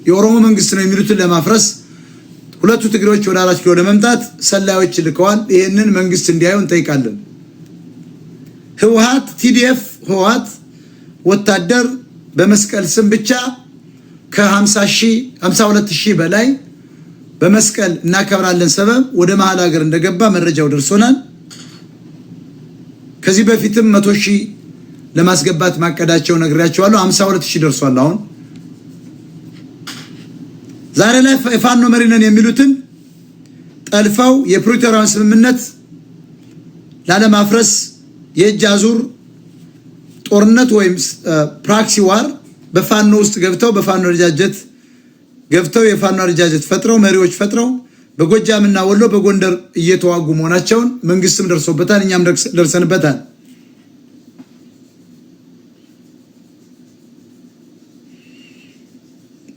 የኦሮሞ መንግስት ነው የሚሉትን ለማፍረስ ሁለቱ ትግሬዎች ወደ 4 ኪሎ ለመምጣት ሰላዮች ልከዋል። ይህንን መንግስት እንዲያዩ እንጠይቃለን። ህወሓት TDF ህወሓት ወታደር በመስቀል ስም ብቻ ከ50 ሺህ 52 ሺህ በላይ በመስቀል እናከብራለን ሰበብ ወደ መሀል ሀገር እንደገባ መረጃው ደርሶናል። ከዚህ በፊትም 100,000 ለማስገባት ማቀዳቸው ነግሬያቸዋለሁ። 52 ሺህ ደርሷል። አሁን ዛሬ ላይ የፋኖ መሪ ነን የሚሉትን ጠልፈው የፕሪቶሪያውን ስምምነት ላለማፍረስ የእጅ አዙር ጦርነት ወይም proxy war በፋኖ ውስጥ ገብተው በፋኖ አደረጃጀት ገብተው የፋኖ አደረጃጀት ፈጥረው መሪዎች ፈጥረው በጎጃምና ወሎ በጎንደር እየተዋጉ መሆናቸውን መንግስትም ደርሶበታል፣ እኛም ደርሰንበታል።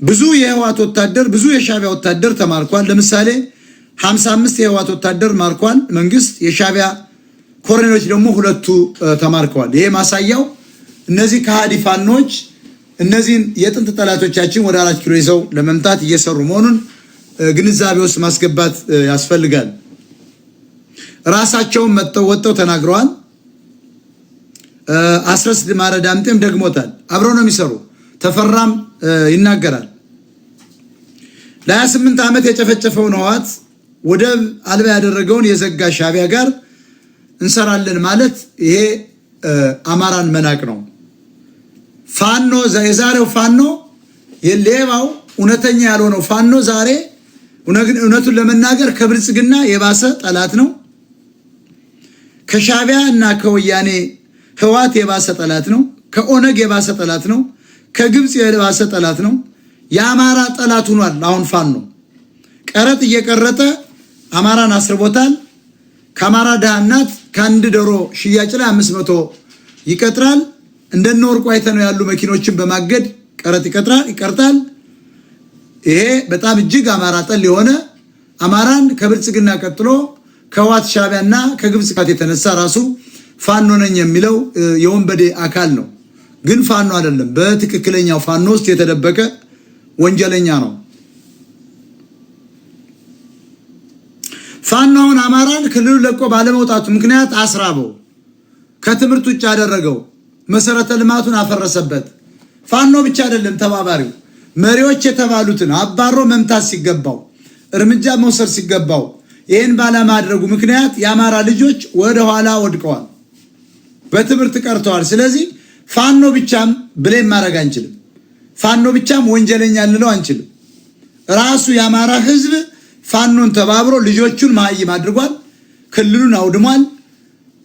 ብዙ የህወሓት ወታደር ብዙ የሻቢያ ወታደር ተማርኳል። ለምሳሌ 55 የህወሓት ወታደር ማርኳል መንግስት። የሻቢያ ኮሎኔሎች ደግሞ ሁለቱ ተማርከዋል። ይሄ ማሳያው እነዚህ ከሃዲ ፋኖች እነዚህን የጥንት ጠላቶቻችን ወደ 4 ኪሎ ይዘው ለመምጣት እየሰሩ መሆኑን ግንዛቤ ውስጥ ማስገባት ያስፈልጋል። ራሳቸውን መጥተው ወጥተው ተናግረዋል። አስረስ ማረ ዳምጤም ደግሞታል። አብረው ነው የሚሰሩ። ተፈራም ይናገራል። ለ28 ዓመት የጨፈጨፈውን ህወሓት ወደብ አልባ ያደረገውን የዘጋ ሻቢያ ጋር እንሰራለን ማለት ይሄ አማራን መናቅ ነው። ፋኖ የዛሬው ፋኖ የሌባው እውነተኛ ያልሆነው ፋኖ ዛሬ እውነቱን ለመናገር ከብልጽግና የባሰ ጠላት ነው። ከሻቢያ እና ከወያኔ ህወሓት የባሰ ጠላት ነው። ከኦነግ የባሰ ጠላት ነው። ከግብፅ የባሰ ጠላት ነው። የአማራ ጠላት ሆኗል። አሁን ፋኖ ቀረጥ እየቀረጠ አማራን አስርቦታል። ከአማራ ድሃ እናት ከአንድ ዶሮ ሽያጭ ላይ 500 ይቀጥራል። እንደነ ወርቁ አይተነው ያሉ መኪኖችን በማገድ ቀረጥ ይቀርጣል። ይሄ በጣም እጅግ አማራ ጠል የሆነ አማራን ከብልጽግና ቀጥሎ ከህወሓት ሻዕቢያና ከግብፅ የተነሳ ራሱ ፋኖ ነኝ የሚለው የወንበዴ አካል ነው። ግን ፋኖ አይደለም። በትክክለኛው ፋኖ ውስጥ የተደበቀ ወንጀለኛ ነው። ፋኖ አሁን አማራን ክልሉ ለቆ ባለመውጣቱ ምክንያት አስራበው፣ ከትምህርት ውጭ አደረገው፣ መሰረተ ልማቱን አፈረሰበት። ፋኖ ብቻ አይደለም ተባባሪው፣ መሪዎች የተባሉትን አባሮ መምታት ሲገባው፣ እርምጃ መውሰድ ሲገባው ይህን ባለማድረጉ ምክንያት የአማራ ልጆች ወደኋላ ወድቀዋል፣ በትምህርት ቀርተዋል። ስለዚህ ፋኖ ብቻም blame ማድረግ አንችልም። ፋኖ ብቻም ወንጀለኛ ልንለው አንችልም። ራሱ የአማራ ሕዝብ ፋኖን ተባብሮ ልጆቹን መሀይም አድርጓል፣ ክልሉን አውድሟል።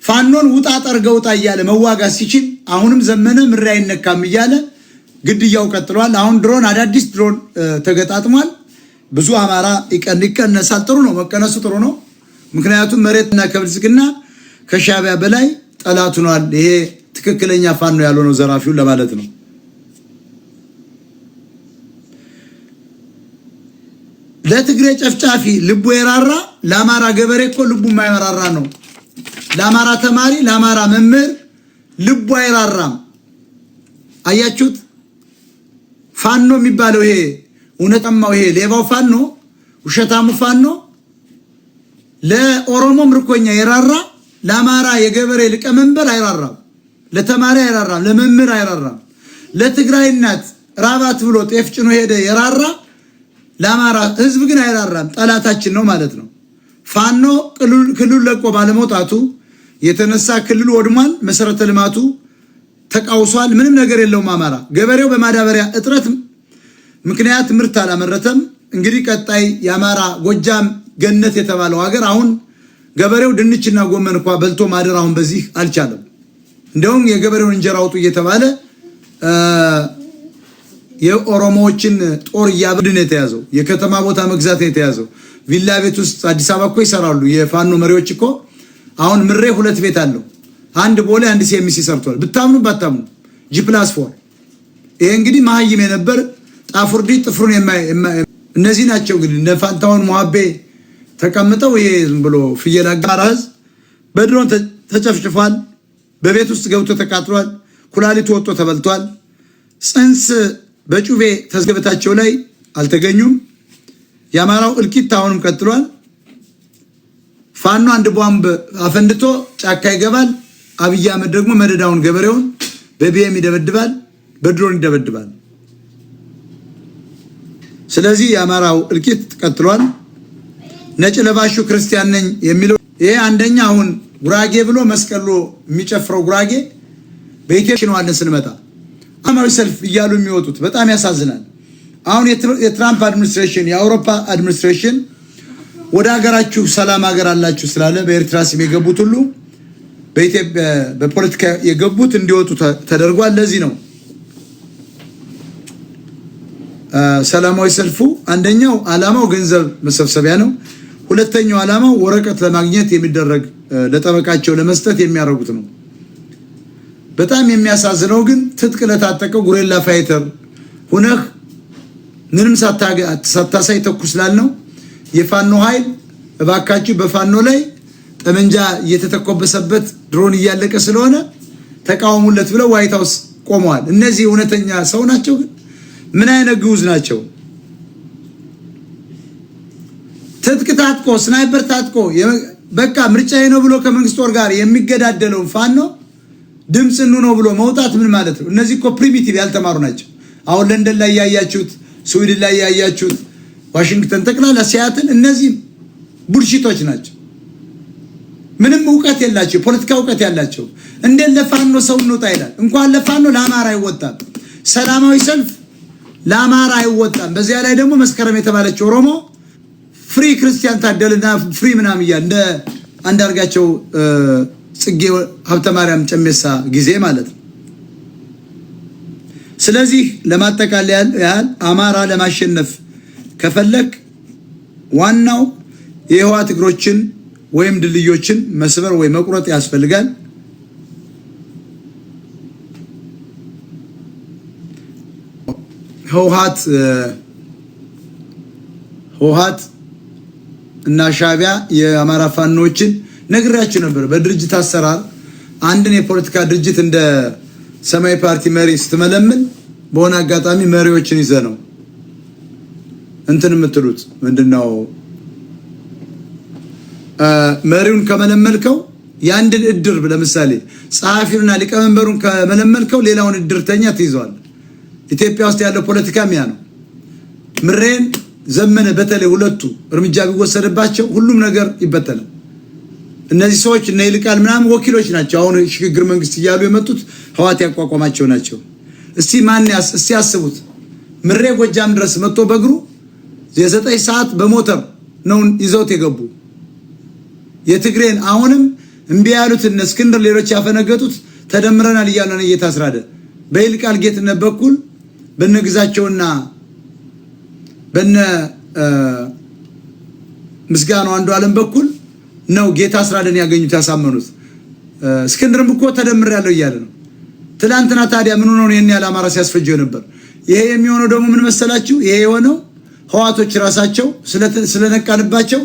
ፋኖን ውጣ ጠርገህ ውጣ እያለ መዋጋት ሲችል አሁንም ዘመነ ምሬ አይነካም እያለ ግድያው ቀጥሏል። አሁን ድሮን አዳዲስ ድሮን ተገጣጥሟል። ብዙ አማራ ይቀነሳል። ጥሩ ነው፣ መቀነሱ ጥሩ ነው። ምክንያቱም መሬትና ከብልጽግና ከሻቢያ በላይ ጠላት ሆኗል። ይሄ ትክክለኛ ፋኖ ያልሆነው ዘራፊውን ለማለት ነው። ለትግሬ ጨፍጫፊ ልቡ የራራ ለአማራ ገበሬ እኮ ልቡ የማይራራ ነው። ለአማራ ተማሪ፣ ለአማራ መምህር ልቡ አይራራም። አያችሁት? ፋኖ የሚባለው ይሄ እውነተማው ይሄ ሌባው ፋኖ፣ ውሸታሙ ፋኖ ለኦሮሞ ምርኮኛ የራራ ለአማራ የገበሬ ሊቀመንበር አይራራም። ለተማሪ አይራራም። ለመምህር አይራራም። ለትግራይ እናት ራባት ብሎ ጤፍ ጭኖ ሄደ የራራ ለአማራ ህዝብ ግን አይራራም። ጠላታችን ነው ማለት ነው። ፋኖ ክልሉ ለቆ ባለመውጣቱ የተነሳ ክልሉ ወድሟል። መሰረተ ልማቱ ተቃውሷል። ምንም ነገር የለውም። አማራ ገበሬው በማዳበሪያ እጥረት ምክንያት ምርት አላመረተም። እንግዲህ ቀጣይ የአማራ ጎጃም ገነት የተባለው ሀገር አሁን ገበሬው ድንችና ጎመን እንኳ በልቶ ማደር አሁን በዚህ አልቻለም። እንደውም የገበሬውን እንጀራ አውጡ እየተባለ የኦሮሞዎችን ጦር እያበድን የተያዘው የከተማ ቦታ መግዛት ነው የተያዘው። ቪላ ቤት ውስጥ አዲስ አበባ እኮ ይሰራሉ የፋኖ መሪዎች እኮ። አሁን ምሬ ሁለት ቤት አለው፣ አንድ ቦሌ አንድ ሲኤምሲ ሰርቷል። ብታምኑ ባታምኑ G+4። ይሄ እንግዲህ መሀይም የነበር ጣፉርዲ ጥፍሩን እነዚህ ናቸው እንግዲህ እነ ፋንታሁን ሞሀቤ ተቀምጠው ይሄ ዝም ብሎ ፍየል አጋራ ህዝብ በድሮን ተጨፍጭፏል። በቤት ውስጥ ገብቶ ተቃጥሏል። ኩላሊቱ ወጥቶ ተበልቷል። ጽንስ በጩቤ ተዝገበታቸው ላይ አልተገኙም። የአማራው እልቂት አሁንም ቀጥሏል። ፋኖ አንድ ቦምብ አፈንድቶ ጫካ ይገባል። አብይ አህመድ ደግሞ መደዳውን ገበሬውን በቢኤም ይደበድባል፣ በድሮን ይደበድባል። ስለዚህ የአማራው እልቂት ቀጥሏል። ነጭ ለባሹ ክርስቲያን ነኝ የሚለው ይሄ አንደኛ አሁን ጉራጌ ብሎ መስቀሎ የሚጨፍረው ጉራጌ በኢትዮጵያ ነዋለን ስንመጣ ሰላማዊ ሰልፍ እያሉ የሚወጡት በጣም ያሳዝናል። አሁን የትራምፕ administration፣ የአውሮፓ administration ወደ ሀገራችሁ ሰላም ሀገር አላችሁ ስላለ በኤርትራ ስም የገቡት ሁሉ በኢትዮጵያ በፖለቲካ የገቡት እንዲወጡ ተደርጓል። ለዚህ ነው ሰላማዊ ሰልፉ አንደኛው ዓላማው ገንዘብ መሰብሰቢያ ነው። ሁለተኛው ዓላማው ወረቀት ለማግኘት የሚደረግ ለጠበቃቸው ለመስጠት የሚያደርጉት ነው። በጣም የሚያሳዝነው ግን ትጥቅ ለታጠቀው guerrilla fighter ሁነህ ምንም ሳታሳይ ተኩስ ላልነው የፋኖ ኃይል እባካችሁ በፋኖ ላይ ጠመንጃ እየተተኮበሰበት ድሮን እያለቀ ስለሆነ ተቃውሙለት ብለው ዋይት ሀውስ ቆመዋል። እነዚህ እውነተኛ ሰው ናቸው? ግን ምን አይነት ግዑዝ ናቸው? ትጥቅ ታጥቆ sniper ታጥቆ በቃ ምርጫዬ ነው ብሎ ከመንግስት ጦር ጋር የሚገዳደለውን ፋኖ ድምፅ ነው ብሎ መውጣት ምን ማለት ነው? እነዚህ እኮ primitive ያልተማሩ ናቸው። አሁን ለንደን ላይ ያያችሁት፣ ስዊድን ላይ ያያችሁት፣ ዋሽንግተን፣ ጠቅላላ ሲያትል፣ እነዚህ bullshit ኦች ናቸው። ምንም እውቀት የላቸው፣ የፖለቲካ እውቀት ያላቸው እንዴት ለፋኖ ሰው እንውጣ ይላል? እንኳን ለፋኖ ለአማራ አይወጣም። ሰላማዊ ሰልፍ ለአማራ አይወጣም። በዚያ ላይ ደግሞ መስከረም የተባለች ኦሮሞ free ክርስቲያን ታደልና free ምናምን እያለ እንደ አንዳርጋቸው ጽጌ ሀብተማርያም ጨሜሳ ጊዜ ማለት ነው። ስለዚህ ለማጠቃለያ ያህል አማራ ለማሸነፍ ከፈለክ ዋናው የህወሓት እግሮችን ወይም ድልድዮችን መስበር ወይ መቁረጥ ያስፈልጋል። ህወሓት እና ሻቢያ የአማራ ፋኖችን ነግሬያችሁ ነበር። በድርጅት አሰራር አንድን የፖለቲካ ድርጅት እንደ ሰማያዊ ፓርቲ መሪ ስትመለምል በሆነ አጋጣሚ መሪዎችን ይዘ ነው እንትን የምትሉት ምንድነው? መሪውን ከመለመልከው የአንድን እድር ለምሳሌ ጸሐፊውንና ሊቀመንበሩን ከመለመልከው ሌላውን እድርተኛ ትይዘዋል። ኢትዮጵያ ውስጥ ያለው ፖለቲካም ያ ነው። ምሬን ዘመነ በተለይ ሁለቱ እርምጃ ቢወሰድባቸው ሁሉም ነገር ይበተናል። እነዚህ ሰዎች እነ ይልቃል ምናምን ወኪሎች ናቸው። አሁን ሽግግር መንግስት እያሉ የመጡት ህወሓት ያቋቋማቸው ናቸው። እስቲ ማን ያስ እስቲ ያስቡት። ምሬ ጎጃም ድረስ መጥቶ በእግሩ የ9 ሰዓት በሞተር ነው ይዘውት የገቡ የትግሬን። አሁንም እምቢ ያሉት እነ እስክንድር ሌሎች ያፈነገጡት ተደምረናል እያሉ ነው እየታስራደ በይልቃል ጌትነት በኩል በነ ግዛቸውና በነ ምስጋናው አንዱ ዓለም በኩል ነው ጌታ አስራደን ያገኙት ያሳመኑት። እስክንድርም እኮ ተደምሬያለሁ እያለ ነው። ትላንትና ታዲያ ምን ሆኖ ነው ይሄን ያህል አማራ ሲያስፈጀው ነበር? ይሄ የሚሆነው ደግሞ ምን መሰላችሁ? ይሄ የሆነው ህዋቶች ራሳቸው ስለነቃንባቸው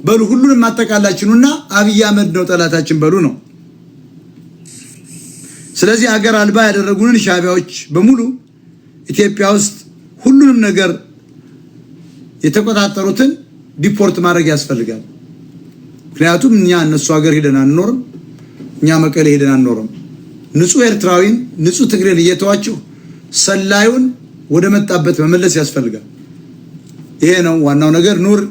በሉ ሁሉንም አጠቃላችሁና አብይ አህመድ ነው ጠላታችን በሉ ነው። ስለዚህ አገር አልባ ያደረጉንን ሻቢያዎች በሙሉ ኢትዮጵያ ውስጥ ሁሉንም ነገር የተቆጣጠሩትን deport ማድረግ ያስፈልጋል። ምክንያቱም እኛ እነሱ ሀገር ሄደን አንኖርም። እኛ መቀሌ ሄደን አንኖርም። ንጹህ ኤርትራዊን ንጹህ ትግሬን እየተዋችሁ ሰላዩን ወደ መጣበት መመለስ ያስፈልጋል። ይሄ ነው ዋናው ነገር ኑር።